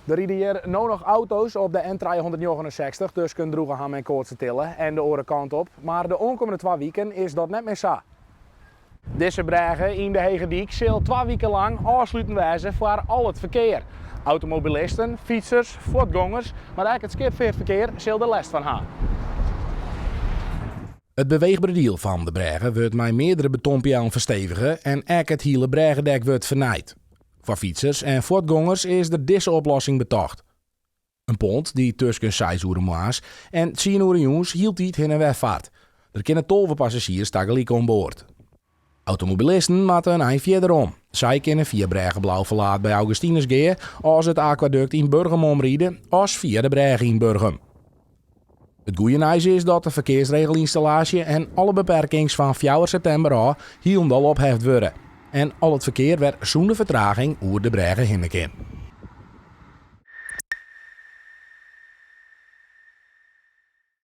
Der ride hjir no noch auto's op de N369 tusken Droegeham en Koatstertille en de oare kant op, mar de oankommende twa wiken is dat net mear sa. Dizze brêge yn de Hegedyk sil twa wiken lang ôfsluten wêze foar al it ferkear. Automobilisten, fytsers, fuotgongers, mar ek it skipfeartferkear sil der lêst fan ha. It beweechbere diel fan de brêge wurdt mei meardere betonpeallen ferstevige en ek it hiele brêgedek wurdt fernijd. Foar fytsers en fuotgongers is der dizze oplossing betocht. In pont dy't tusken seis oere moarns en tsien oere jûns hieltyd hinne en wer fart. Der kinne 12 passazjiers tagelyk oan board. Automobilisten moatte in ein fierder om. Sy kinne fia brêge Blauferlaat by Augustinusgea as it akwadukt yn Burgum omride as fia de brêge yn Burgum. It goede nijs is dat de ferkearsregelynstallaasje en alle beperkings fan fjouwer septimber ôf hielendal opheft wurde en al it ferkear wer sûnder fertraging oer de brêge hinne kin.